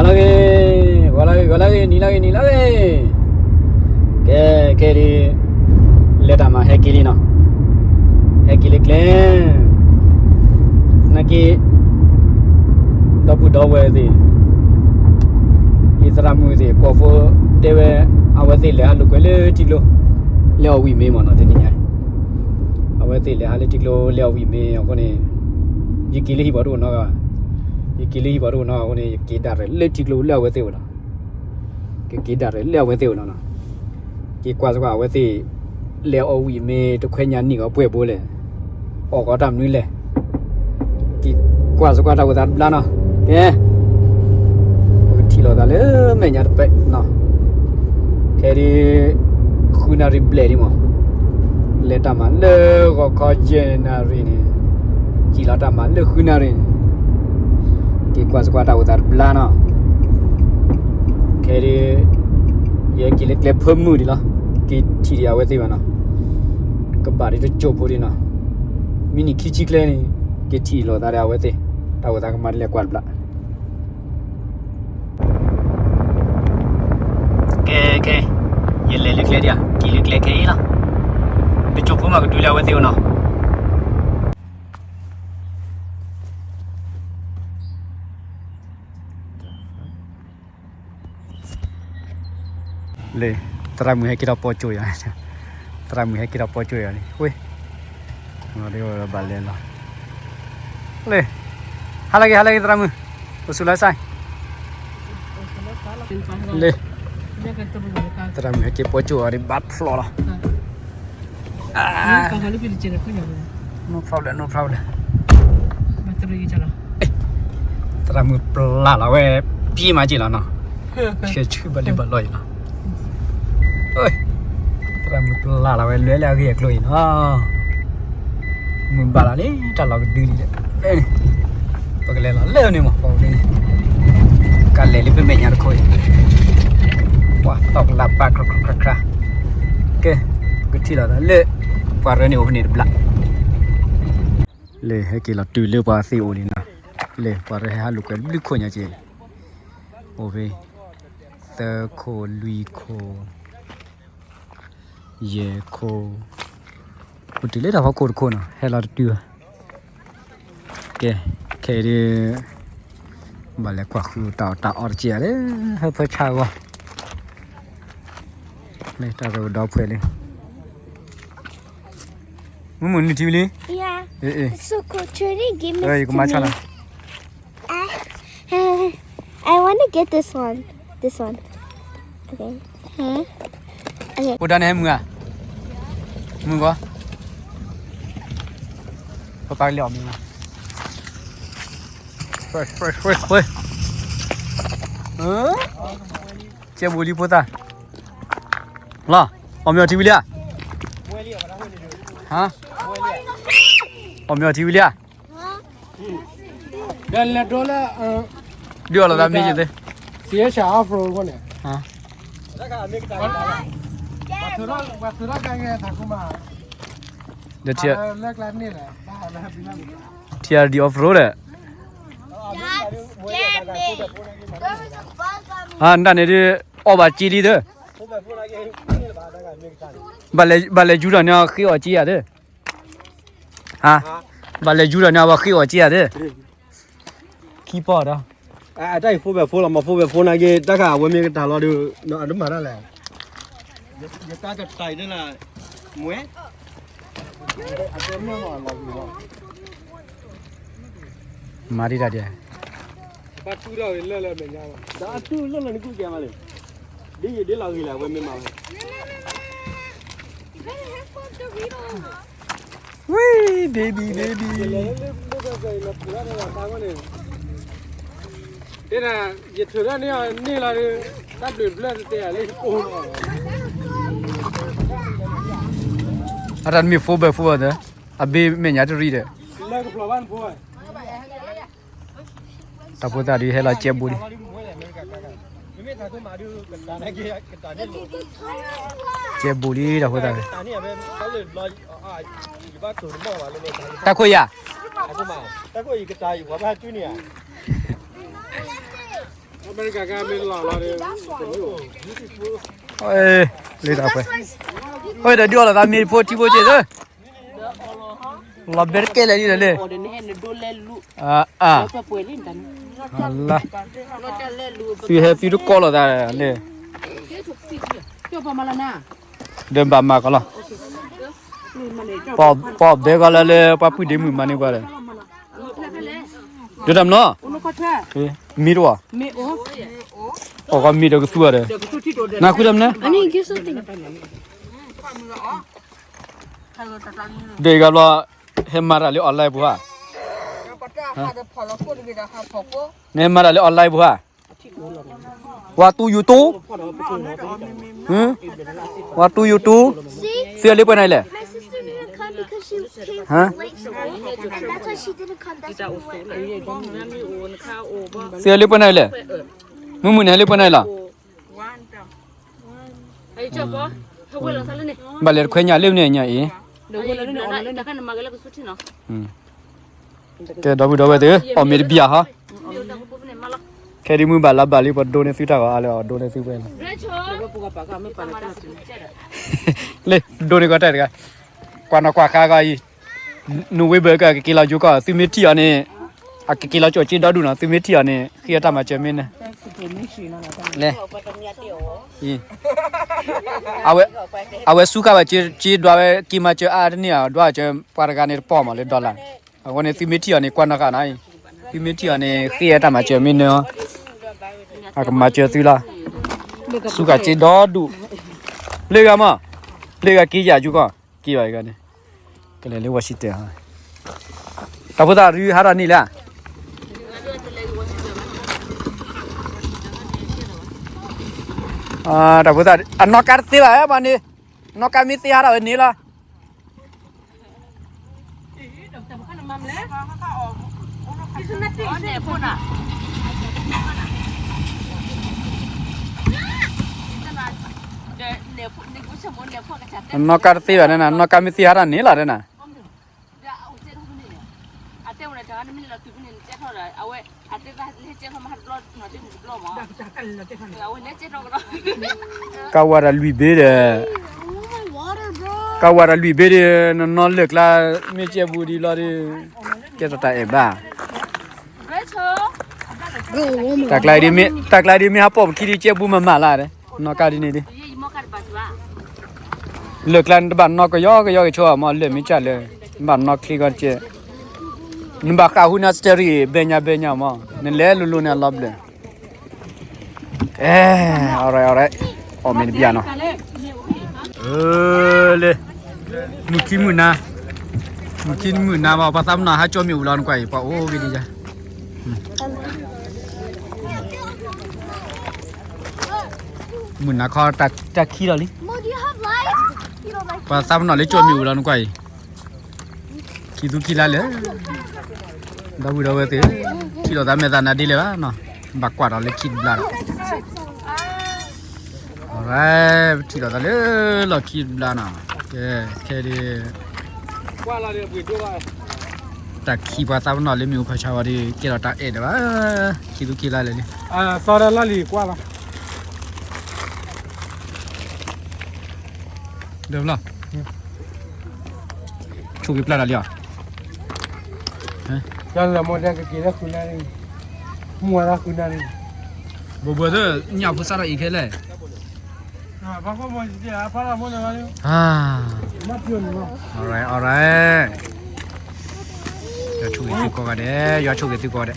လၢဂ့ၤ, ဂီၤလၢဂ့ၤ, ဂီၤလၢဂ့ၤ, နံၤလၢဂ့ၤ, နံၤလၢဂ့ၤ. ကဲ, ခဲအံၤဒ် လဲၤတၢ်မၤဟဲက့ၤလံနီၤ, ဟဲက့ၤလၢကျဲ နာ်က့ ဒီပုၢ်ဒီဝဲၢ်သ့ၣ်, ယသရၣ်မုၣ်သ့ၣ် ကိးဖိတဲဝဲ, အဝဲသ့ၣ်လဲၤဟးလိာ်ကွဲ လၢထံကျိ လဲၤအီၣ်ဝံၣ်မ့ၤမ့ၢ်နီၤ, တနံၤညါ အဝဲသ့ၣ်လဲၤဟးလၢထံကျိ လဲၤအီၣ်ဝံၣ်မ့ၤအဃိန့ၣ်, ယက့ၤလၢဟံၣ်ပှၤတအိၣ်နီတဂၤဘၣ်, ယက့ၤလၢဟံၣ်ပှၤတအိၣ်နီတဂၤအဃိန့ၣ် ယက့ၤဒၣ်ရဲၣ်လၢထံကျိလၢအဝဲသ့ၣ်အိၣ်လီၤ. ကက့ၤဒၣ်ရဲၣ်လၢအဝဲသ့ၣ်အိၣ်လီၤနီၤ. က့ၤကွၢ်စ့ၢ်ကီးအဝဲသ့ၣ် လဲၤအီၣ်ဝံၣ်မ့ၤတခွဲညါနံၣ်ဂီၤပှဲၤဘိလဲၣ်, အီၣ်ကီးတၢ်မနုၤလဲၣ်. က့ၤကွၢ်စ့ၢ်ကီးတၢ်အိၣ်သးတဘျါနီၤ. ကဲ, ပကထံၣ်လိာ်သးလၢမဲာ်ညါတပဲနီၤ. ခဲအံၤဒ် ဃုနၣ်ရံၣ်ဘျဲၣ်ဒံးမး, လဲၤတၢ်မၤလၢဂီၤခီယဲၢ်နၣ်ရံၣ်န့ၣ်, စံၣ်လီၤတၢ်မၤလၢဃုနၣ်ရံၣ်န့ၣ်, က့ၤကွၢ်စ့ၢ်ကီးတၢ်အိၣ်သးတဘျါနီၤ. ခဲအံၤဒ် ယဟဲက့ၤလၢကျဲဖၢမုၢ်ဒံးလီၤ, က့ၤထံၣ်ဒံးအဝဲသ့ၣ်ဘၣ်နီၤ. ကဘၣ်ဒံးတစိၢ်ဖိဒံးနီၤ, မံနံၣ်ခံဆံကျဲန့ၣ်, က့ၤထံၣ်လိာ်သးဒီးအဝဲသ့ၣ်, တၢ်အိၣ်သးကမၤဒ်လဲၣ်ကွၢ်တဘျါ. ကဲ, ကဲ, ယလဲၤလၢကျဲဒံးဧါ, က့ၤလၢကျဲခဲအံၤလီၤ. တစိၢ်ဖိမးကတုၤလၢအဝဲသ့ၣ်အိၣ်နီၤ. လၢ သရၣ်မုၣ်ဟဲက့ၤထီၣ်ပိာ်ကၠိယၤ, သရၣ်မုၣ်ဟဲက့ၤထီၣ်ပိာ်ကၠိယၤလံ, ဝ့ၢ်, ဘၣ်လဲၤလီၤ, လၢ, ဟါလၢဂ့ၤ, ဟါလၢဂ့ၤ သရၣ်မုၣ်, အိၣ်ဆူၣ်လၢစဲး, လၢ, သရၣ်မုၣ်ဟဲက့ၤပိာ်ကၠိအီၤဒံး ဘၣ်ဖျိးလီၤ. No problem, no problem. သရၣ်မုၣ်ပျၢ်လီၤဝဲ, ပံမၤက့ၤလီၤနီၤ, ဆဲးဆူဘၣ်လံဘၣ်လီၤအံၤနီၤ, သရၣ်မုၣ်ပျၢ်လီၤဝဲ လွဲလၢအဂ့ၢ်အကျိၤအံၤနီၤ, မုၢ်ဘၣ်လီၤလံ တၢ်လီၤကဒုလံ, ပကလဲၤလီၤလၢန့ၣ်မး ပှၤန့ၣ်, ကလဲၤလံပမဲာ်ညါတခိၣ်အံၤ, ပှၤသီၣ်ကလၤပာ်ခရၣ်ခရၣ်ခရၣ်ခရၣ်, ကဲ, ပကထံၣ်လိာ်သးလၢ ပှၤရၢန့ၣ်အိၣ်ဖဲန့ၣ်တဘျီ လၢဟဲက့ၤလီၤတုၤလၢပှၤသ့ၣ်အိၣ်လံနီၤ, လၢပှၤရၢဟဲဟးလိာ်ကွဲဘျုးခိၣ်ညါက့ၤ, အိၣ်ဖဲ သၢခိၣ်လွံၢ်ခိၣ် ယဲၢ်ခိၣ်, အိၣ်တုၤလၢတၢ်ဖီခိၣ်တခိၣ်နီၤ ဟဲလီၤတတုၤဘၣ်, ကဲ, ခဲအံၤဒ် ဘၣ်လဲၤကွၢ်ဃုာ်တၢ်အီၣ်တၢ်အီတက့ၢ်ဧါဒီး ဟၢဖၢဆါဂီၢ်, လၢတၢ်ရၢၢ်ဒီဖှဲးလံ, မုၢ်မုၢ်နုၢ်ထံဝံၤလံ, ယကမၤဆါလီၤ I, I want to get this one. This one. Okay. Huh? Okay. အိၣ်ဒၣ်န့ၣ်ဟဲမုၢ်ဧါ, မုၢ်ဂီၤ, ပပာ်ကလဲၤအီၣ်မ့ၤလီၤ, ကဲဘူးလံဖိသၣ်, လီၤ, အီၣ်မ့ၤအီထံဝံၤလံဧါ, ဟါ, အီၣ်မ့ၤအီထံဝံၤလံဧါ ဒီးလဲၤဒိလၢ ဒုးအီၣ်လီၤသးမ့ၢ်ယသ့, ဟါ, ဒီး ထံအဒံး off road ဒီး ဟါ နတၢ်န့ၣ်ဒုး အီၣ်ဘၣ်က့ဒ်သၢ ဘၣ်လဲၤယူၤဒီးန့ၣ် အဃ့အီၣ်က့ယၤသၢ ဟါ, ဘၣ်လဲၤယူၤဒီးန့ၣ် အဝဲဃ့အီၣ်က့ယၤသၢ ခံပီၢ်ဒီး တၢ်အံၤ four by four လီၤမး four by four နာ်က့ တၢ်ခါအဝဲမ့ၢ်ကတၢ်လီၤဒီး အတမၤတၢ်လဲၣ် ယတၢ်ကတၢ်အံၤဒ်လဲၣ် မွဲ မၤဒ်တၢ်ဒ် ဘၣ်တူၢ်ထီၣ်ဂ့ၤလၢလၢမဲာ်ညါဘၣ် တၢ်တူၢ်လၢလၢနကူကဲမးလံ ဒ်ယဒ်လီၤဂ့ၤလဲၣ် အဝဲမ့ၢ်မၤဝဲ ဝံၤ baby baby တဲဒၣ် ယထုးထီၣ်န့ၢ်အီၤန့ၢ်လီၤဒီး တၢ်ဘျုးဘျၢသ့ၣ်သ့ၣ်လၢယကိးနီၤ အတၢ်တမ့ၢ် four by four ဒီး အဘ့ၣ်မဲာ်ညါတရံးဒီး လၢကဖျီဘၣ်နဖိ တၢ်ဖိသၣ်ဒုးဟဲလီၤကဲဘူးလံ ကဲဘူးလံတၢ်ဖိသၣ် တၢ်ခိၣ်ယၤ တၢ်ခိၣ်ယၤ လၢတၢ်ပှဲၤ, အဝဲဒီးဒုးအီၣ်လီၤသးမ့ၢ်ဖိထံဖိက့ၢ်သၢ, လီၤဘဲတကဲလဲၣ်ဒ်လဲၣ်, အၢ, သုဟဲသုတကီလိာ်သးလဲၣ်, ဒီးဘၣ်မၤကီးလီၤ, ပှၤဘဲကီးလၢလၢပှၤပုၢ်ဒ့မုၣ်မၤန့ၢ်ပှၤဒီး, ဒိတၢ်မနီၤ, မ့ၢ်တဝီ, အီၣ်ကီးမ့ၢ်ဒီးကသူအီၤဒီး, နဃုတၢ်မနုၤ, ဒီးအံၤဂၤဘျီ, ဟဲမၤတၢ်လၢ online ပူၤဧါ, နဟဲမၤတၢ်လၢ online ပူၤဧါ, ဝါတူယူတူ, ဝါတူယူတူ, သုအလၢပှဲၤနၤလဲၣ်, သုအလၢပှဲၤနၤလဲၣ်, မုၢ်မုၢ်န့ၣ်ဟဲလၢပှဲၤနၤလီၤ, ဘၣ်လဲၤတခွဲညၣ်လၢန့ၣ်ညါအံၤ, ကဲဒီပုၢ်ဒီဝဲၢ်သ့ၣ်ဧၢ, အီၣ်မ့ၤတဘံၣ်ဧါဟီ, ခဲဒ်မုၢ်ဘၣ်လါဘၣ်လံ ပှၤဒိန့ၢ်သုတၢ်ဂီၤအါလၢအီၤဒိန့ၢ်သုဝဲလီၤ, လၢဒိန့ၢ်ကီးတၢ်တဂၤ, ကွၢ်နီၣ်ကွၢ်ဃါဂီၤအံၤ, နဝ့ဘၢၣ်ကက့ၤလီၤယိၤကီၢ် သုမ့ၢ်ထံၣ်အီၤန့ၣ်, အကက့ၤလီၤကၠီၣ်က့ဒီဒူၣ်နီၤ သုမ့ၢ်ထံၣ်အီၤန့ၣ် ဃ့အတၢ်မၤစၢၤမ့ၢ်န့ၣ်, လဲၤ အဝဲစူးကါဘၣ်က့ဒွးဝဲက့ၤမၤစၢၤအါတန့ၢ်ဧါ, ဒွးစၢၤပှၤတဂၤန့ၣ်တပီၢ်မးလၢ dollar, အဃိန့ၣ် သုမ့ၢ်ထံၣ်အီၤန့ၣ် ကွၢ်နီၣ်ဃာ်နီၤအံၤ, သုမ့ၢ်ထံၣ်အီၤန့ၣ် ဃ့အတၢ်မၤစၢၤမ့ၢ်န့ၣ်, အကမၤစၢၤသုလီၤ, စူးကါက့ဒီဒူၣ်, လၢဂၤမး, လၢဂၤက့ယၤယူၤကီၢ်, က့ဘၣ်ဂၤန့ၣ်, ကလဲၤလၢ Washington ဟီ, တၢ်ဖိသၣ်ဒုးဟးထီၣ်န့ၣ်လၢ တၢ်ဖိသၣ် အနီၢ်ကါတသ့ဘၣ်ဘၣ်န့ၣ်, နီၢ်ကါမ့ၢ်သ့ဟးထီၣ်ဝဲန့ၣ်လီၤ, နီၢ်ကါတသ့ဘၣ်န့ၣ်နၤ, နီၢ်ကါမ့ၢ်သ့ဟးထီၣ်န့ၣ်လီၤန့ၣ်နၤ. ကဝၤတၢ်လွံၢ်ဘ့ၣ်ဒီး, ကဝၤတၢ်လွံၢ်ဘ့ၣ်ဒီး, နနီၢ်လၢာ်ကျါ, မ့ၢ်ကဲဘူးဒ်လီၤဒီး, ကဲတၢ်တၢ်အဲၣ်ဘၣ်, တၢ်ကျါဒ်မ့ၢ်, တၢ်ကျါဒ်မ့ၢ်ဟးပိာ်ပခံဒ်ကဲဘူးမၤမၤလၢ်ဒီး, နီၢ်ကါဒ်န့ၣ်ဒ် လၢာ်ကျါနတဘၣ်နီၣ်ကယီကယီကဆိအီၤမး, လၢာ်မ့ၢ်ကၢ်လၢာ်, နဘၣ်နီၣ်ချ့ကီတကဲ, နဘၣ်ဃးဟူနၤ steering ဘဲညါဘဲညါမး, နလဲၤလိၤလိၤန့ၣ်အလီၤဘျၢၣ်, အဲ, အီၣ်ရၢၣ်အီၣ်ရၢၣ်, အီၣ်မ့ၤတဘျီနီၤ, လၢ, မုၢ်ခံမုၢ်နၤ, မုၢ်ခံမုၢ်နၤဘၣ် ပှၤသးပနီၣ်ဟးကၠီမ့ၣ်အူလီၤနကွၢ်အံၤ ပှၤအိၣ်ဝဲဒ်ယၤ မုၢ်နၤခီတၢ်ခံလီၤလံ, ပှၤသးပနီၣ်လၢကၠီမ့ၣ်အူလီၤနကွၢ်အံၤ, ခံသူခံလါလဲၣ်, ဒီပုၢ်ဒီဝဲၢ်သ့ၣ်, ထံၣ်လိာ်သးမဲာ်သးနါဒ့လဲၣ်ဘၣ်နီၤ, ဘၣ်ကွၢ်ဒီးလၢခံတဘျီဒီး, အဝဲ, ထံၣ်လိာ်သးလၢလီၢ်ခံတဘျီနီၤ, ကဲ, ခဲဒ် တၢ်ခံပှၤသးပနီၣ်လၢမ့ၣ်အူဖးဆါဝဲဒီး ကဲထီၣ်တၢ်အဲၣ်ဒိးဘၣ်, ခံသူခံလါလဲၣ်လံ, သီဒီးလီၢ်လံၤကွၢ်လီၤ, ဒီးဘျီ, ဆိၣ်ဂ့ၤပျၢ်တၢ်လံဧါ, တၢ်လၢမ့ၢ်ဒဲကက့ၤလၢဃုနၣ်ရံၣ်, မုၢ်ဝါဒၣ်ဃုနၣ်ရံၣ်, ဘိဘိသ့ၣ် ညၣ်ဖိစးထီၣ်အံၤခဲလဲၣ် All right, all right. ယွၤဆိၣ်ဂ့ၤသုကိးဂၤဒဲး, ယွၤဆိၣ်ဂ့ၤသုကိးဂၤဒဲး.